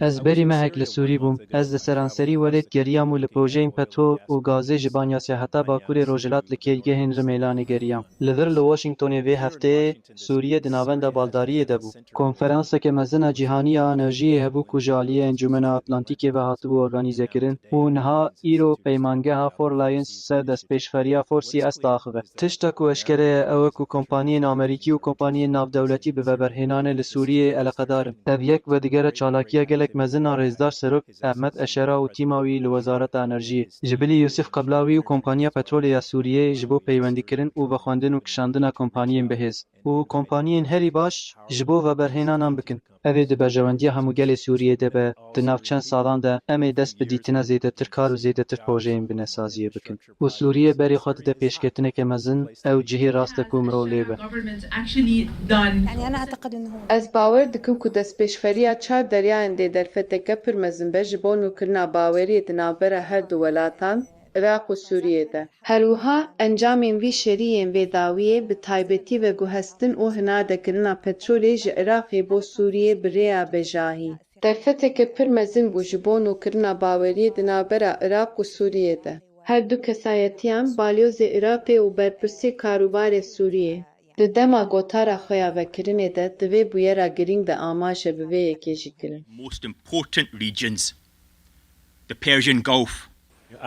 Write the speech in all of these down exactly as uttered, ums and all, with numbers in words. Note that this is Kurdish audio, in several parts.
Ez berî mehek li Sûrî bûm. Ez li seranserî welêt geriyam û li projeyên petrol û gazê ji Banyasê heta Bakurê Rojhilat li kêlgehên Rimêlanê geriyam. Li vir li Washingtonê vê hefteyê Sûriye di navenda baldariyê de bû. Konferanseke mezin a cîhanî ya enerjiyê hebû ku ji aliyê Encûmena Atlantîkê ve hatibû organîzekirin û niha îro peymangeha Four Lions ser destpêşxeriya Four C S diaxive. Tişta ku eşkere ye ew e ku kompaniyên Amerîkî û kompaniyên navdewletî bi veberhênanê li Sûriyeyê eleqedar in. Ev yek vedigere çalakiya gelek mezin a Rêzdar Serok Ehmed Eşera û tîma wî li Wezareta Enerjiyê. Ji bilî Yûsif Qeblawî û Kompaniya Petrolê ya Sûriyeyê ji bo peywendîkirin û vexwendin û kişandina kompaniyên bihêz û kompaniyên herî baş ji bo veberhênanan bikin. Ev ê di berjewendiya hemû gelê Sûriyê de be. Di nav çend salan de em ê dest bi dîtina zêdetir kar û zêdetir projeyên binesaziyê bikin. Û Sûriye berê xwe dide pêşketineke mezin, ew cihê rast e ku mirov lê be. Government actually done. يعني أنا أعتقد أنه Ez bawer dikim ku destpêşxeriya çar deryayên dê derfeteke pir mezin be ji bo nûkirina baweriyê di navbera her du welatan, Iraq û Sûriyê de. Her wiha encamên vî şerî yên vê dawiyê, bi taybetî veguhestin û hinardekirina petrolê ji Iraqê bo Sûriyê bi rêya bejahî, derfeteke pir mezin bû ji bo nûkirina baweriyê di navbera Iraq û Sûriyê de. Her du kesayetiyan, balyozê Iraqê û berpirsê karûbarê Sûriyê, di dema gotara xwe ya vekirinê de di vê bûyera girîng de amaje bi vê yekê jî kirin. Most important regions, the Persian Gulf.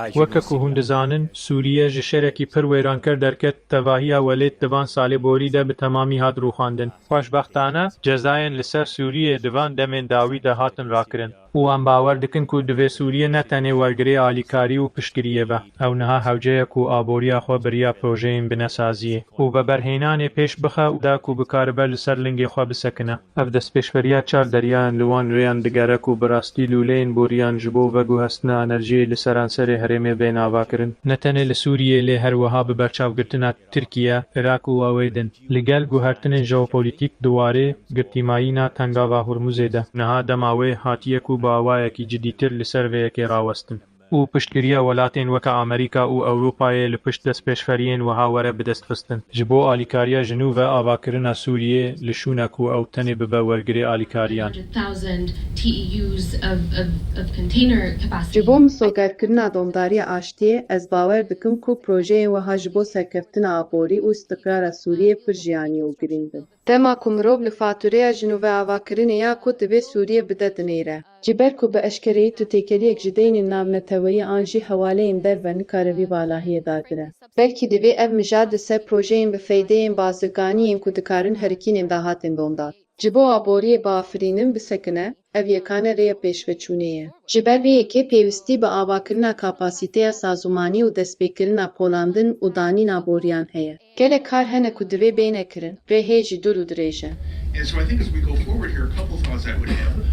Weke ku hûn dizanin, Sûriye ji şerekî pir wêranker derket, tevahiya welêt di van salê borî de bi temamî hat rûxandin. Xweşbextane, cezayên li ser Sûriyê di van demên dawî de hatin rakirin. Û em bawer dikin ku divê Sûriye ne tenê wergirê alîkarî û piştgiriyê be. Ew niha hewce ye ku aboriya xwe bi riya projeyên binesaziyê û veberhênanê pêş bixe û da ku bikaribe li ser lingê xwe bisekine. Ev destpêşxeriya çar deryayan li wan rêyan digere ku bi rastî lûleyên boriyan ji bo veguhestina enerjiyê li seranserê herêmê bên avakirin. Ne tenê li Sûriyê lê her wiha bi berçavgirtina Tirkiye, Iraq û awê din. Li gel guhertinên jeopolîtîk di warê girtîmayîna Tengava Hurmuzê de, niha dema wê hatiye ku bi awayekî cidîtir li ser vê yekê rawestin. Û piştgiriya welatên weke Amerîka û Ewropayê li pişt destpêşxeriyên wiha were bidestxistin. Ji bo alîkariya ji nû ve avakirina Sûriyê li şûnek û ew tenê bibe wergirê alîkariyan. Hundred thousand T E Us of, of, of container capacity. Ji bo misogerkirina domdariya aştiyê, ez bawer dikim ku projeyên wiha ji bo serkeftina aborî û îstiqrara Sûriyê pir jiyanî û girîng bin. Dema ku mirov li fatûreya ji nû ve avakirinê ya ku divê Sûriyê bide dinêre. Ji ber ku bi eşkereyî tu têkeliyek ji deynên navneteweyî an jî hewaleyên derve nikare vî valahiyê dagire. Belkî divê ev mijar li ser projeyên bi feydeyên bazirganî yên ku dikarin herikînên dahatên domdar ji bo aboriyê biafirînin, bisekine, ev yekane rêya pêşveçûnê ye. Ji ber vê yekê pêwîstî bi avakirina kapasîteya sazûmanî û destpêkirina polandin û danîn aboriyan heye. Gelek kar hene ku divê bêne kirin, rê hê jî dûr û dirêj e. And so I think as we go forward here, a couple thoughts I would have.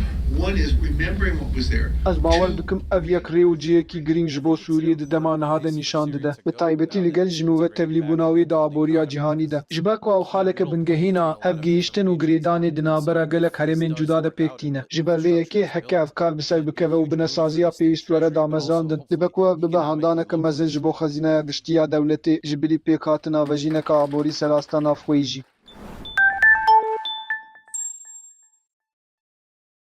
One is remembering what was there. Ez bawer dikim ev yek rê û cihekî girîng ji bo Sûriyê di dema niha de nîşan dide. Bi taybetî li gel ji nû ve tevlîbûna wê di aboriya cîhanî de. Ji ber ku ew xaleke bingehîn a hevgihîştin û girêdanê di navbera gelek herêmên cuda de pêk tîne. Ji ber vê yekê heke ev kar bi ser bikeve û binesaziya pêwîst were damezrandin, dibe ku ev bibe handaneke mezin ji bo xezîneya giştî ya dewletê ji bilî pêkhatina vejîneke aborî ser asta navxweyî jî.